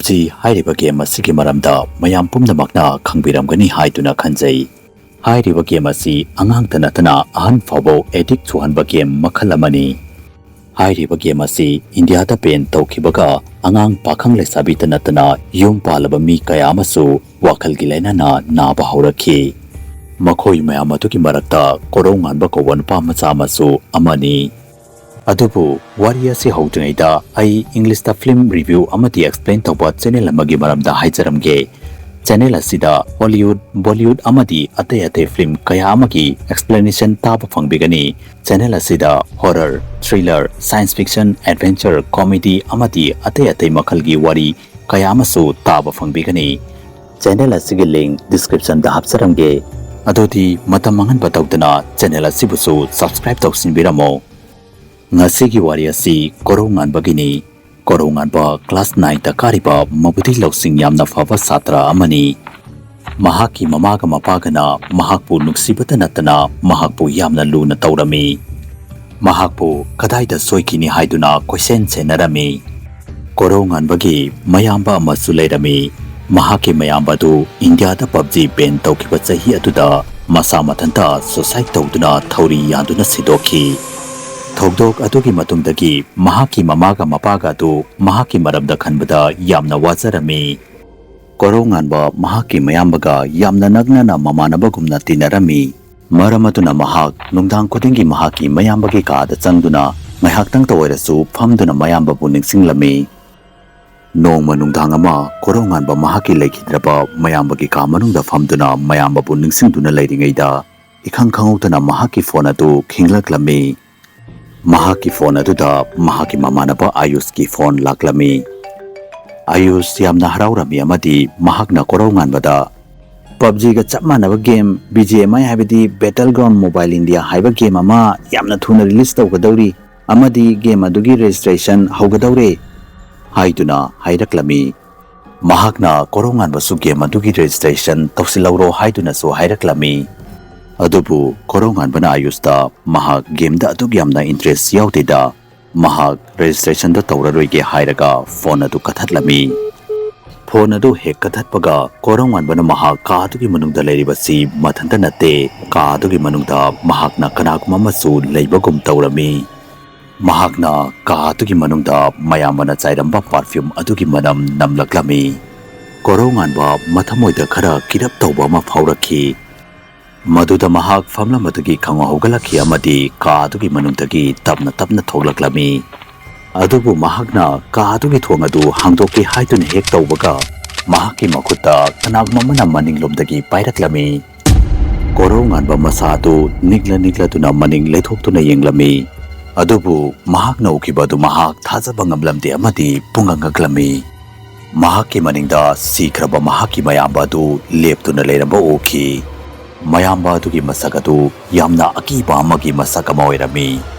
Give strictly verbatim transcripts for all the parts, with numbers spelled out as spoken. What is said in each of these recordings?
ꯄꯞꯖꯤ ꯍꯥꯏꯔꯤꯕ ꯒꯦꯝ ꯑꯁꯤꯒꯤ ꯃꯔꯝꯗ ꯃꯌꯥꯝ ꯄꯨꯝꯅꯃꯛꯅ ꯈꯪꯕꯤꯔꯝꯒꯅꯤ ꯍꯥꯏꯗꯨꯅ ꯈꯟꯖꯩ꯫ ꯍꯥꯏꯔꯤꯕ ꯒꯦꯝ ꯑꯁꯤ ꯑꯉꯥꯡꯇ ꯅꯠꯇꯅ ꯑꯍꯟ ꯐꯥꯎꯕ ꯑꯦꯗꯤꯛ ꯆꯨꯍꯟꯕ ꯒꯦꯝ ꯃꯈꯜ ꯑꯃꯅꯤ꯫ ꯍꯥꯏꯔꯤꯕ ꯒꯦꯝ ꯑꯁꯤ ꯏꯟꯗꯤꯌꯥꯗ ꯕꯦꯟ ꯇꯧꯈꯤꯕꯒ ꯑꯉꯥꯡ ꯄꯥꯈꯪ ꯂꯩꯁꯥꯕꯤꯇ ꯅꯠꯇꯅ ꯌꯨꯝ ꯄꯥꯜꯂꯕ ꯃꯤ ꯀꯌꯥ ꯑꯃꯁꯨ ꯋꯥꯈꯜꯒꯤ ꯂꯥꯏꯅꯥꯅ ꯅꯥꯕ ꯍꯧꯔꯛꯈꯤ꯫ ꯃꯈꯣꯏ ꯃꯌꯥꯝ ꯑꯗꯨꯒꯤ ꯃꯔꯛꯇ ꯀꯣꯔꯧꯉꯥꯟꯕ ꯀꯧꯕ ꯅꯨꯄꯥ ꯃꯆꯥ ꯑꯃꯁꯨ ꯑꯃꯅꯤ꯫ ꯑꯗꯨꯕꯨ ꯋꯥꯔꯤ ꯑꯁꯤ ꯍꯧꯗ꯭ꯔꯤꯉꯩꯗ ꯑꯩ ꯏꯪꯂꯤꯁꯇ ꯐꯤꯂꯝ ꯔꯤꯚ꯭ꯌꯨ ꯑꯃꯗꯤ ꯑꯦꯛꯁꯄ꯭ꯂꯦꯟ ꯇꯧꯕ ꯆꯦꯅꯦꯜ ꯑꯃꯒꯤ ꯃꯔꯝꯗ ꯍꯥꯏꯖꯔꯝꯒꯦ꯫ ꯆꯦꯅꯦꯜ ꯑꯁꯤꯗ ꯍꯣꯂꯤꯋꯨꯗ, ꯕꯣꯂꯤꯋꯨꯗ ꯑꯃꯗꯤ ꯑꯇꯩ ꯑꯇꯩ ꯐꯤꯂꯝ ꯀꯌꯥ ꯑꯃꯒꯤ ꯑꯦꯛꯁꯄ꯭ꯂꯦꯅꯦꯁꯟ ꯇꯥꯕ ꯐꯪꯕꯤꯒꯅꯤ꯫ ꯆꯦꯅꯦꯜ ꯑꯁꯤꯗ horror, thriller, science fiction, adventure, comedy ꯑꯃꯗꯤ ꯑꯇꯩ ꯑꯇꯩ ꯃꯈꯜꯒꯤ ꯋꯥꯔꯤ ꯀꯌꯥ ꯑꯃꯁꯨ ꯇꯥꯕ ꯐꯪꯕꯤꯒꯅꯤ꯫ ꯆꯦꯅꯦꯜ ꯑꯁꯤꯒꯤ ꯂꯤꯡ ꯗꯤꯁꯀ꯭ꯔꯤꯞꯁꯟꯗ ꯍꯥꯞꯆꯔꯝꯒꯦ꯫ ꯑꯗꯨꯗꯤ ꯃꯇꯝ ꯃꯥꯡꯍꯟꯕ ꯇꯧꯗꯅ ꯆꯦꯅꯦꯜ ꯑꯁꯤꯕꯨꯁꯨ ꯁꯕꯁꯀ꯭ꯔꯥꯏꯕ ꯇꯧꯁꯤꯟꯕꯤꯔꯝꯃꯣ꯫ ꯉꯁꯤꯒꯤ ꯋꯥꯔꯤ ꯑꯁꯤ ꯀꯣꯔꯧꯉꯥꯟꯕꯒꯤꯅꯤ꯫ ꯀꯣꯔꯧꯉꯥꯟꯕ ꯀ꯭ꯂꯥꯁ ꯅꯥꯏꯟꯗ ꯀꯥꯔꯤꯕ ꯃꯕꯨꯗꯤ ꯂꯧꯁꯤꯡ ꯌꯥꯝꯅ ꯐꯕ ꯁꯥꯇ꯭ꯔ ꯑꯃꯅꯤ꯫ ꯃꯍꯥꯛꯀꯤ ꯃꯃꯥꯒ ꯃꯄꯥꯒꯅ ꯃꯍꯥꯛꯄꯨ ꯅꯨꯡꯁꯤꯕꯇ ꯅꯠꯇꯅ ꯃꯍꯥꯛꯄꯨ ꯌꯥꯝꯅ ꯂꯨꯅ ꯇꯧꯔꯝꯃꯤ꯫ ꯃꯍꯥꯛꯄꯨ ꯀꯗꯥꯏꯗ ꯁꯣꯏꯈꯤꯅꯤ ꯍꯥꯏꯗꯨꯅ ꯀꯣꯏꯁꯦꯟ ꯁꯦꯟꯅꯔꯝꯃꯤ꯫ ꯀꯣꯔꯧꯉꯥꯟꯕꯒꯤ ꯃꯌꯥꯝꯕ ꯑꯃꯁꯨ ꯂꯩꯔꯝꯃꯤ꯫ ꯃꯍꯥꯛꯀꯤ ꯃꯌꯥꯝꯕ ꯑꯗꯨ ꯏꯟꯗꯤꯌꯥꯗ ꯄꯞꯖꯤ ꯕꯦꯟ ꯇꯧꯈꯤꯕ ꯆꯍꯤ ꯑꯗꯨꯗ ꯃꯁꯥ ꯃꯊꯟꯇ ꯁꯨꯁꯥꯏꯗ ꯇꯧꯗꯨꯅ ꯊꯧꯔꯤ ꯌꯥꯟꯗꯨꯅ ꯁꯤꯗꯣꯛꯈꯤ꯫ ꯊꯧꯗꯣꯛ ꯑꯗꯨꯒꯤ ꯃꯇꯨꯡꯗꯒꯤ ꯃꯍꯥꯛꯀꯤ ꯃꯃꯥꯒ ꯃꯄꯥꯒ ꯑꯗꯨ ꯃꯍꯥꯛꯀꯤ ꯃꯔꯝꯗ ꯈꯟꯕꯗ ꯌꯥꯝꯅ ꯋꯥꯖꯔꯝꯃꯤ꯫ ꯀꯣꯔꯧꯉꯥꯟꯕ ꯃꯍꯥꯛꯀꯤ ꯃꯌꯥꯝꯕꯒ ꯌꯥꯝꯅ ꯅꯛꯅꯅ ꯃꯃꯥꯟꯅꯕꯒꯨꯝꯅ ꯇꯤꯟꯅꯔꯝꯃꯤ꯫ ꯃꯔꯝ ꯑꯗꯨꯅ ꯃꯍꯥꯛ ꯅꯨꯡꯗꯥꯡ ꯈꯨꯗꯤꯡꯒꯤ ꯃꯍꯥꯛꯀꯤ ꯃꯌꯥꯝꯕꯒꯤ ꯀꯥꯗ ꯆꯪꯗꯨꯅ ꯉꯥꯏꯍꯥꯛꯇꯪꯇ ꯑꯣꯏꯔꯁꯨ ꯐꯝꯗꯨꯅ ꯃꯌꯥꯝꯕꯕꯨ ꯅꯤꯡꯁꯤꯡꯂꯝꯃꯤ꯫ ꯅꯣꯡꯃ ꯅꯨꯡꯗꯥꯡ ꯑꯃ ꯀꯣꯔꯧꯉꯥꯟꯕ ꯃꯍꯥꯛꯀꯤ ꯂꯩꯈꯤꯗ꯭ꯔꯕ ꯃꯌꯥꯝꯕꯒꯤ ꯀꯥ ꯃꯅꯨꯡꯗ ꯐꯝꯗꯨꯅ ꯃꯌꯥꯝꯕꯕꯨ ꯅꯤꯡꯁꯤꯡꯗꯨꯅ ꯂꯩꯔꯤꯉꯩꯗ ꯏꯈꯪ ꯈꯪꯍꯧꯗꯅ ꯃꯍꯥꯛꯀꯤ ꯐꯣꯟ ꯑꯗꯨ ꯈꯤꯡꯂꯛꯂꯝꯃꯤ꯫ ꯃꯍꯥꯛꯀꯤ ꯐꯣꯟ ꯑꯗꯨꯗ ꯃꯍꯥꯛꯀꯤ ꯃꯃꯥꯟꯅꯕ ꯑꯌꯨꯁꯀꯤ ꯐꯣꯟ ꯂꯥꯛꯂꯝꯃꯤ꯫ ꯑꯌꯨꯁ ꯌꯥꯝꯅ ꯍꯔꯥꯎꯔꯝꯃꯤ ꯑꯃꯗꯤ ꯃꯍꯥꯛꯅ ꯀꯣꯔꯧꯉꯥꯟꯕꯗ, "ꯄꯞꯖꯤꯒ ꯆꯞ ꯃꯥꯟꯅꯕ ꯒꯦꯝ, ꯕꯤ ꯖꯤ ꯑꯦꯝ ꯑꯥꯏ ꯍꯥꯏꯕꯗꯤ ꯕꯦꯇꯜ ꯒ꯭ꯔꯥꯎꯟ ꯃꯣꯕꯥꯏꯜ ꯏꯟꯗꯤꯌꯥ ꯍꯥꯏꯕ ꯒꯦꯝ ꯑꯃ ꯌꯥꯝꯅ ꯊꯨꯅ ꯔꯤꯂꯤꯁ ꯇꯧꯒꯗꯧꯔꯤ ꯑꯃꯗꯤ ꯒꯦꯝ ꯑꯗꯨꯒꯤ ꯔꯦꯖꯤꯁꯇ꯭ꯔꯦꯁꯟ ꯍꯧꯒꯗꯧꯔꯦ" ꯍꯥꯏꯗꯨꯅ ꯍꯥꯏꯔꯛꯂꯝꯃꯤ꯫ ꯃꯍꯥꯛꯅ ꯀꯣꯔꯧꯉꯥꯟꯕꯁꯨ ꯒꯦꯝ ꯑꯗꯨꯒꯤ ꯔꯦꯖꯤꯁꯇ꯭ꯔꯦꯁꯟ ꯇꯧꯁꯤꯜꯍꯧꯔꯣ ꯍꯥꯏꯗꯨꯅꯁꯨ ꯍꯥꯏꯔꯛꯂꯝꯃꯤ꯫ ꯑꯗꯨꯕꯨ ꯀꯣꯔꯧꯉꯥꯟꯕꯅ ꯑꯌꯨꯁꯇ ꯃꯍꯥꯛ ꯒꯦꯝꯗ ꯑꯗꯨꯛ ꯌꯥꯝꯅ ꯏꯟꯇꯔꯦꯁ ꯌꯥꯎꯗꯦꯗ, ꯃꯍꯥꯛ ꯔꯦꯖꯤꯁꯇ꯭ꯔꯦꯁꯟꯗ ꯇꯧꯔꯔꯣꯏꯒꯦ ꯍꯥꯏꯔꯒ ꯐꯣꯟ ꯑꯗꯨ ꯀꯛꯊꯠꯂꯝꯃꯤ꯫ ꯐꯣꯟ ꯑꯗꯨ ꯍꯦꯛ ꯀꯛꯊꯠꯄꯒ ꯀꯣꯔꯧꯉꯥꯟꯕꯅ ꯃꯍꯥꯛ ꯀꯥ ꯑꯗꯨꯒꯤ ꯃꯅꯨꯡꯗ ꯂꯩꯔꯤꯕꯁꯤ ꯃꯊꯟꯇ ꯅꯠꯇꯦ, ꯀꯥ ꯑꯗꯨꯒꯤ ꯃꯅꯨꯡꯗ ꯃꯍꯥꯛꯅ ꯀꯅꯥꯒꯨꯝꯕ ꯑꯃꯁꯨ ꯂꯩꯕꯒꯨꯝ ꯇꯧꯔꯝꯃꯤ꯫ ꯃꯍꯥꯛꯅ ꯀꯥ ꯑꯗꯨꯒꯤ ꯃꯅꯨꯡꯗ ꯃꯌꯥꯝꯕꯅ ꯆꯥꯏꯔꯝꯕ perfume ꯑꯗꯨꯒꯤ ꯃꯅꯝ ꯅꯝꯂꯛꯂꯝꯃꯤ꯫ ꯀꯣꯔꯧꯉꯥꯟꯕ ꯃꯊꯃꯣꯏꯗ ꯈꯔ ꯀꯤꯔꯞ ꯇꯧꯕ ꯑꯃ ꯐꯥꯎꯔꯛꯈꯤ꯫ ꯃꯗꯨꯗ ꯃꯍꯥꯛ ꯐꯝꯂꯝꯕꯗꯒꯤ ꯈꯪꯍꯧ ꯍꯧꯒꯠꯂꯛꯈꯤ ꯑꯃꯗꯤ ꯀꯥ ꯑꯗꯨꯒꯤ ꯃꯅꯨꯡꯗꯒꯤ ꯇꯞꯅ ꯇꯞꯅ ꯊꯣꯛꯂꯛꯂꯝꯃꯤ꯫ ꯑꯗꯨꯕꯨ ꯃꯍꯥꯛꯅ ꯀꯥ ꯑꯗꯨꯒꯤ ꯊꯣꯡ ꯑꯗꯨ ꯍꯥꯡꯗꯣꯛꯀꯦ ꯍꯥꯏꯗꯨꯅ ꯍꯦꯛ ꯇꯧꯕꯒ, ꯃꯍꯥꯛꯀꯤ ꯃꯈꯨꯠꯇ ꯀꯅꯥꯒꯨꯝꯕ ꯑꯃꯅ ꯃꯅꯤꯡꯂꯣꯝꯗꯒꯤ ꯄꯥꯏꯔꯛꯂꯝꯃꯤ꯫ ꯀꯣꯔꯧꯉꯥꯟꯕ ꯃꯁꯥ ꯑꯗꯨ ꯅꯤꯛꯂ ꯅꯤꯛꯂꯗꯨꯅ ꯃꯅꯤꯡ ꯂꯩꯊꯣꯛꯇꯨꯅ ꯌꯦꯡꯂꯝꯃꯤ꯫ ꯑꯗꯨꯕꯨ ꯃꯍꯥꯛꯅ ꯎꯈꯤꯕ ꯑꯗꯨ ꯃꯍꯥꯛ ꯊꯥꯖꯕ ꯉꯝꯂꯝꯗꯦ ꯑꯃꯗꯤ ꯄꯨꯡꯉꯛ ꯉꯛꯂꯝꯃꯤ꯫ ꯃꯍꯥꯛꯀꯤ ꯃꯅꯤꯡꯗ ꯁꯤꯈ꯭ꯔꯕ ꯃꯍꯥꯛꯀꯤ ꯃꯌꯥꯝꯕ ꯑꯗꯨ ꯂꯦꯞꯇꯨꯅ ꯂꯩꯔꯝꯕ ꯎꯈꯤ꯫ ꯃꯌꯥꯝꯕ ꯑꯗꯨꯒꯤ ꯃꯁꯛ ꯑꯗꯨ ꯌꯥꯝꯅ ꯑꯀꯤꯕ ꯑꯃꯒꯤ ꯃꯁꯛ ꯑꯃ ꯑꯣꯏꯔꯝꯃꯤ꯫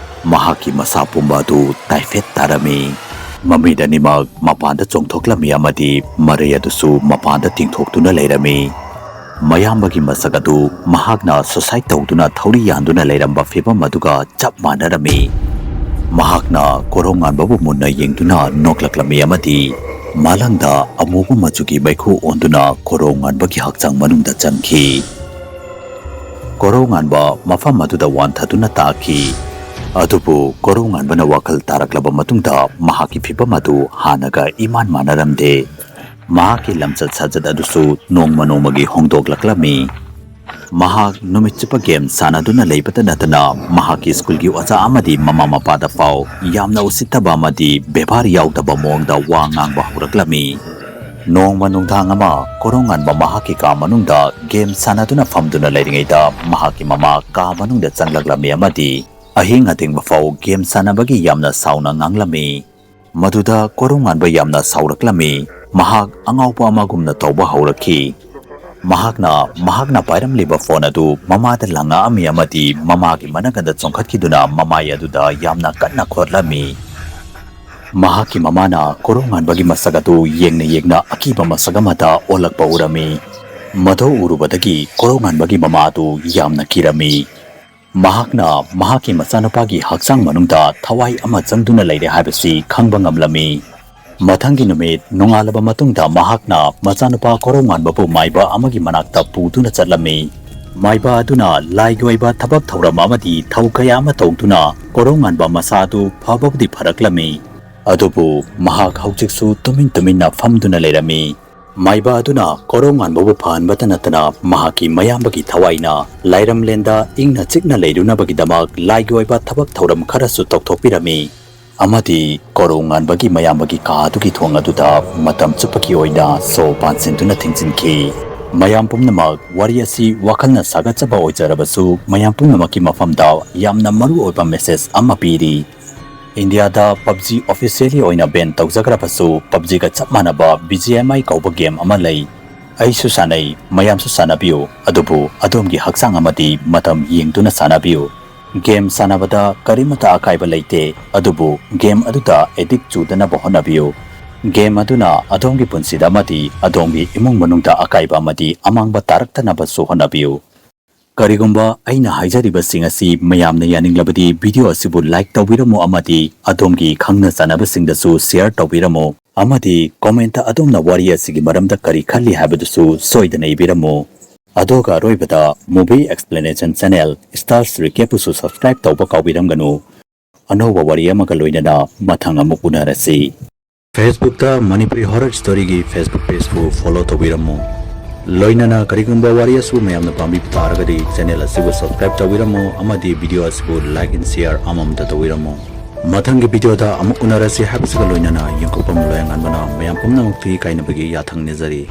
ꯃꯍꯥꯛꯀꯤ ꯃꯁꯥ ꯄꯨꯝꯕ ꯑꯗꯨ ꯇꯥꯏꯐꯦꯠ ꯇꯥꯔꯝꯃꯤ꯫ ꯃꯃꯤꯠ ꯑꯅꯤꯃꯛ ꯃꯄꯥꯟꯗ ꯆꯣꯡꯊꯣꯛꯂꯝꯃꯤ ꯑꯃꯗꯤ ꯃꯔꯩ ꯑꯗꯨꯁꯨ ꯃꯄꯥꯟꯗ ꯇꯤꯡꯊꯣꯛꯇꯨꯅ ꯂꯩꯔꯝꯃꯤ꯫ ꯃꯌꯥꯝꯕꯒꯤ ꯃꯁꯛ ꯑꯗꯨ ꯃꯍꯥꯛꯅ suicide ꯇꯧꯗꯨꯅ ꯊꯧꯔꯤ ꯌꯥꯟꯗꯨꯅ ꯂꯩꯔꯝꯕ ꯐꯤꯚꯝ ꯑꯗꯨꯒ ꯆꯞ ꯃꯥꯟꯅꯔꯝꯃꯤ꯫ ꯃꯍꯥꯛꯅ ꯀꯣꯔꯧꯉꯥꯟꯕꯕꯨ ꯃꯨꯟꯅ ꯌꯦꯡꯗꯨꯅ ꯅꯣꯛꯂꯛꯂꯝꯃꯤ ꯑꯃꯗꯤ ꯃꯥꯂꯪꯗ ꯑꯃꯨꯕ ꯃꯆꯨꯒꯤ ꯃꯩꯈꯨ ꯑꯣꯟꯗꯨꯅ ꯀꯣꯔꯧꯉꯥꯟꯕꯒꯤ ꯍꯛꯆꯥꯡ ꯃꯅꯨꯡꯗ ꯆꯪꯈꯤ꯫ ꯀꯣꯔꯧꯉꯥꯟꯕ ꯃꯐꯝ ꯑꯗꯨꯗ ꯋꯥꯟꯊꯗꯨꯅ ꯇꯥꯈꯤ꯫ ꯑꯗꯨꯕꯨ ꯀꯣꯔꯧꯉꯥꯟꯕꯅ ꯋꯥꯈꯜ ꯇꯥꯔꯛꯂꯕ ꯃꯇꯨꯡꯗ ꯃꯍꯥꯛꯀꯤ ꯐꯤꯚꯝ ꯑꯗꯨ ꯍꯥꯟꯅꯒ ꯏꯃꯥꯟ ꯃꯥꯟꯅꯔꯝꯗꯦ꯫ ꯃꯍꯥꯛꯀꯤ ꯂꯝꯆꯠ ꯁꯥꯖꯠ ꯑꯗꯨꯁꯨ ꯅꯣꯡꯃ ꯅꯣꯡꯃꯒꯤ ꯍꯣꯡꯗꯣꯛꯂꯛꯂꯝꯃꯤ꯫ ꯃꯍꯥꯛ ꯅꯨꯃꯤꯠ ꯆꯨꯞꯄ game ꯁꯥꯟꯅꯗꯨꯅ ꯂꯩꯕꯇ ꯅꯠꯇꯅ ꯃꯍꯥꯛꯀꯤ ꯁ꯭ꯀꯨꯜꯒꯤ ꯑꯣꯖꯥ ꯑꯃꯗꯤ ꯃꯃꯥ ꯃꯄꯥꯗ ꯐꯥꯎ ꯌꯥꯝꯅ ꯎꯁꯤꯠꯇꯕ ꯑꯃꯗꯤ ꯕꯦꯕꯥꯔ ꯌꯥꯎꯗꯕ ꯃꯑꯣꯡꯗ ꯋꯥ ꯉꯥꯡꯕ ꯍꯧꯔꯛꯂꯝꯃꯤ꯫ ꯅꯣꯡꯃ ꯅꯨꯡꯗꯥꯡ ꯑꯃ ꯀꯣꯔꯧꯉꯥꯟꯕ ꯃꯍꯥꯛꯀꯤ ꯀꯥ ꯃꯅꯨꯡꯗ game ꯁꯥꯟꯅꯗꯨꯅ ꯐꯝꯗꯨꯅ ꯂꯩꯔꯤꯉꯩꯗ ꯃꯍꯥꯛꯀꯤ ꯃꯃꯥ ꯀꯥ ꯃꯅꯨꯡꯗ ꯆꯪꯂꯛꯂꯝꯃꯤ ꯑꯃꯗꯤ ꯑꯍꯤꯡ ꯑꯊꯦꯡꯕ ꯐꯥꯎ game ꯁꯥꯟꯅꯕꯒꯤ ꯌꯥꯝꯅ ꯁꯥꯎꯅ ꯉꯥꯡꯂꯝꯃꯤ꯫ ꯃꯗꯨꯗ ꯀꯣꯔꯧꯉꯥꯟꯕ ꯌꯥꯝꯅ ꯁꯥꯎꯔꯛꯂꯝꯃꯤ꯫ ꯃꯍꯥꯛ ꯑꯉꯥꯎꯕ ꯑꯃꯒꯨꯝꯅ ꯇꯧꯕ ꯍꯧꯔꯛꯈꯤ꯫ ꯃꯍꯥꯛꯅ ꯃꯍꯥꯛꯅ ꯄꯥꯏꯔꯝꯂꯤꯕ ꯐꯣꯟ ꯑꯗꯨ ꯃꯃꯥꯗ ꯂꯪꯉꯛꯑꯝꯃꯤ ꯑꯃꯗꯤ ꯃꯃꯥꯒꯤ ꯃꯅꯥꯀꯟꯗ ꯆꯣꯡꯈꯠꯈꯤꯗꯨꯅ ꯃꯃꯥꯏ ꯑꯗꯨꯗ ꯌꯥꯝꯅ ꯀꯟꯅ ꯈꯣꯠꯂꯝꯃꯤ꯫ ꯃꯍꯥꯛꯀꯤ ꯃꯃꯥꯅ ꯀꯣꯔꯧꯉꯥꯟꯕꯒꯤ ꯃꯁꯛ ꯑꯗꯨ ꯌꯦꯡꯅ ꯌꯦꯡꯅ ꯑꯀꯤꯕ ꯃꯁꯛ ꯑꯃꯗ ꯑꯣꯜꯂꯛꯄ ꯎꯔꯝꯃꯤ꯫ ꯃꯗꯨ ꯎꯔꯨꯕꯗꯒꯤ ꯀꯣꯔꯧꯉꯥꯟꯕꯒꯤ ꯃꯃꯥ ꯑꯗꯨ ꯌꯥꯝꯅ ꯀꯤꯔꯝꯃꯤ꯫ ꯃꯍꯥꯛꯅ ꯃꯍꯥꯛꯀꯤ ꯃꯆꯥꯅꯨꯄꯥꯒꯤ ꯍꯛꯆꯥꯡ ꯃꯅꯨꯡꯗ ꯊꯋꯥꯏ ꯑꯃ ꯆꯪꯗꯨꯅ ꯂꯩꯔꯦ ꯍꯥꯏꯕꯁꯤ ꯈꯪꯕ ꯉꯝꯂꯝꯃꯤ꯫ ꯃꯊꯪꯒꯤ ꯅꯨꯃꯤꯠ ꯅꯣꯡꯉꯥꯜꯂꯕ ꯃꯇꯨꯡꯗ ꯃꯍꯥꯛꯅ ꯃꯆꯥꯅꯨꯄꯥ ꯀꯣꯔꯧꯉꯥꯟꯕꯕꯨ ꯃꯥꯏꯕ ꯑꯃꯒꯤ ꯃꯅꯥꯛꯇ ꯄꯨꯗꯨꯅ ꯆꯠꯂꯝꯃꯤ꯫ ꯃꯥꯏꯕ ꯑꯗꯨꯅ ꯂꯥꯏꯒꯤ ꯑꯣꯏꯕ ꯊꯕꯛ ꯊꯧꯔꯝ ꯑꯃꯗꯤ ꯊꯧ ꯀꯌꯥ ꯑꯃ ꯇꯧꯗꯨꯅ ꯀꯣꯔꯧꯉꯥꯟꯕ ꯃꯁꯥ ꯑꯗꯨ ꯐꯕꯕꯨꯗꯤ ꯐꯔꯛꯂꯝꯃꯤ꯫ ꯑꯗꯨꯕꯨ ꯃꯍꯥꯛ ꯍꯧꯖꯤꯛꯁꯨ ꯇꯨꯃꯤꯟ ꯇꯨꯃꯤꯟꯅ ꯐꯝꯗꯨꯅ ꯂꯩꯔꯝꯃꯤ꯫ ꯃꯥꯏꯕ ꯑꯗꯨꯅ ꯀꯣꯔꯧꯉꯥꯟꯕꯕꯨ ꯐꯍꯟꯕꯇ ꯅꯠꯇꯅ ꯃꯍꯥꯛꯀꯤ ꯃꯌꯥꯝꯕꯒꯤ ꯊꯋꯥꯏꯅ ꯂꯥꯏꯔꯝꯂꯦꯟꯗ ꯏꯪꯅ ꯆꯤꯛꯅ ꯂꯩꯔꯨꯅꯕꯒꯤꯗꯃꯛ ꯂꯥꯏꯒꯤ ꯑꯣꯏꯕ ꯊꯕꯛ ꯊꯧꯔꯝ ꯈꯔꯁꯨ ꯇꯧꯊꯣꯛꯄꯤꯔꯝꯃꯤ꯫ ꯑꯃꯗꯤ ꯀꯣꯔꯧꯉꯥꯟꯕꯒꯤ ꯃꯌꯥꯝꯕꯒꯤ ꯀꯥ ꯑꯗꯨꯒꯤ ꯊꯣꯡ ꯑꯗꯨꯗ ꯃꯇꯝ ꯆꯨꯞꯄꯒꯤ ꯑꯣꯏꯅ ꯁꯣ ꯄꯥꯟꯁꯤꯟꯗꯨꯅ ꯊꯤꯡꯖꯤꯟꯈꯤ꯫ ꯃꯌꯥꯝ ꯄꯨꯝꯅꯃꯛ ꯋꯥꯔꯤ ꯑꯁꯤ ꯋꯥꯈꯜꯅ ꯁꯥꯒꯠꯆꯕ ꯑꯣꯏꯖꯔꯕꯁꯨ, ꯃꯌꯥꯝ ꯄꯨꯝꯅꯃꯛꯀꯤ ꯃꯐꯝꯗ ꯌꯥꯝꯅ ꯃꯔꯨ ꯑꯣꯏꯕ ꯃꯦꯁꯦꯖ ꯑꯃ ꯄꯤꯔꯤ꯫ ꯏꯟꯗꯤꯌꯥꯗ ꯄꯕꯖꯤ ꯑꯣꯐꯤꯁꯤꯌꯦꯜꯂꯤ ꯑꯣꯏꯅ ꯕꯦꯟ ꯇꯧꯖꯈ꯭ꯔꯕꯁꯨ, ꯄꯕꯖꯤꯒ ꯆꯞ ꯃꯥꯟꯅꯕ ꯕꯤ ꯖꯤ ꯑꯦꯝ ꯑꯥꯏ ꯀꯧꯕ ꯒꯦꯝ ꯑꯃ ꯂꯩ꯫ ꯑꯩꯁꯨ ꯁꯥꯟꯅꯩ, ꯃꯌꯥꯝꯁꯨ ꯁꯥꯟꯅꯕꯤꯌꯨ, ꯑꯗꯨꯕꯨ ꯑꯗꯣꯝꯒꯤ ꯍꯛꯆꯥꯡ ꯑꯃꯗꯤ ꯃꯇꯝ ꯌꯦꯡꯗꯨꯅ ꯁꯥꯟꯅꯕꯤꯌꯨ꯫ ꯒꯦꯝ ꯁꯥꯟꯅꯕꯗ ꯀꯔꯤꯃꯠꯇ ꯑꯀꯥꯏꯕ ꯂꯩꯇꯦ, ꯑꯗꯨꯕꯨ ꯒꯦꯝ ꯑꯗꯨꯗ ꯑꯦꯗꯤꯛ ꯆꯨꯗꯅꯕ ꯍꯣꯠꯅꯕꯤꯌꯨ꯫ ꯒꯦꯝ ꯑꯗꯨꯅ ꯑꯗꯣꯝꯒꯤ ꯄꯨꯟꯁꯤꯗ ꯑꯃꯗꯤ ꯑꯗꯣꯝꯒꯤ ꯏꯃꯨꯡ ꯃꯅꯨꯡꯗ ꯑꯀꯥꯏꯕ ꯑꯃꯗꯤ ꯑꯃꯥꯡꯕ ꯇꯥꯔꯛꯇꯅꯕꯁꯨ ꯍꯣꯠꯅꯕꯤꯌꯨ꯫ ꯀꯔꯤꯒꯨꯝꯕ ꯑꯩꯅ ꯍꯥꯏꯖꯔꯤꯕꯁꯤꯡ ꯑꯁꯤ ꯃꯌꯥꯝꯅ ꯌꯥꯅꯤꯡꯂꯕꯗꯤ video ꯑꯁꯤꯕꯨ like ꯇꯧꯕꯤꯔꯝꯃꯨ ꯑꯃꯗꯤ ꯑꯗꯣꯝꯒꯤ ꯈꯪꯅ ꯆꯥꯟꯅꯕꯁꯤꯡꯗꯁꯨ share ꯇꯧꯕꯤꯔꯝꯃꯨ꯫ ꯑꯃꯗꯤ comment ꯑꯗꯣꯝꯅ ꯋꯥꯔꯤ ꯑꯁꯤꯒꯤ ꯃꯔꯝꯗ ꯀꯔꯤ ꯈꯜꯂꯤ ꯍꯥꯏꯕꯗꯨꯁꯨ ꯁꯣꯏꯗꯅ ꯏꯕꯤꯔꯝꯃꯨ꯫ ꯑꯗꯨꯒ ꯑꯔꯣꯏꯕꯗ Movie Explanation Channel Stars Recap ꯄꯨꯁꯨ subscribe ꯇꯧꯕ ꯀꯥꯎꯕꯤꯔꯝꯒꯅꯨ꯫ ꯑꯅꯧꯕ ꯋꯥꯔꯤ ꯑꯃꯒ ꯂꯣꯏꯅꯅ ꯃꯊꯪ ꯑꯃꯨꯛ ꯎꯅꯔꯁꯤ꯫ Facebook ꯇ Manipuri Horror Story ꯒꯤ Facebook page ꯄꯨ follow ꯇꯧꯕꯤꯔꯝꯃꯨ꯫ ꯂꯣꯏꯅꯅ ꯀꯔꯤꯒꯨꯝꯕ ꯋꯥꯔꯤ ꯑꯁꯤꯕꯨ ꯃꯌꯥꯝꯅ ꯄꯥꯝꯕꯤꯕ ꯇꯥꯔꯒꯗꯤ channel ꯑꯁꯤꯕꯨ subscribe ꯇꯧꯕꯤꯔꯝꯃꯨ ꯑꯃꯗꯤ video ꯑꯁꯤꯕꯨ like and share ꯑꯃꯃꯝꯇ ꯇꯧꯕꯤꯔꯝꯃꯨ꯫ ꯃꯊꯪꯒꯤ video ꯗ ꯑꯃꯨꯛ ꯎꯅꯔꯁꯤ ꯍꯥꯏꯕꯁꯤꯒ ꯂꯣꯏꯅꯅ ꯌꯦꯡꯊꯣꯛꯄꯝ ꯂꯣꯌꯥꯉꯥꯟꯕꯅ ꯃꯌꯥꯝ ꯄꯨꯝꯅꯃꯛꯀꯤ ꯀꯥꯏꯅꯕꯒꯤ ꯌꯥꯊꯪ ꯅꯤꯖꯔꯤ꯫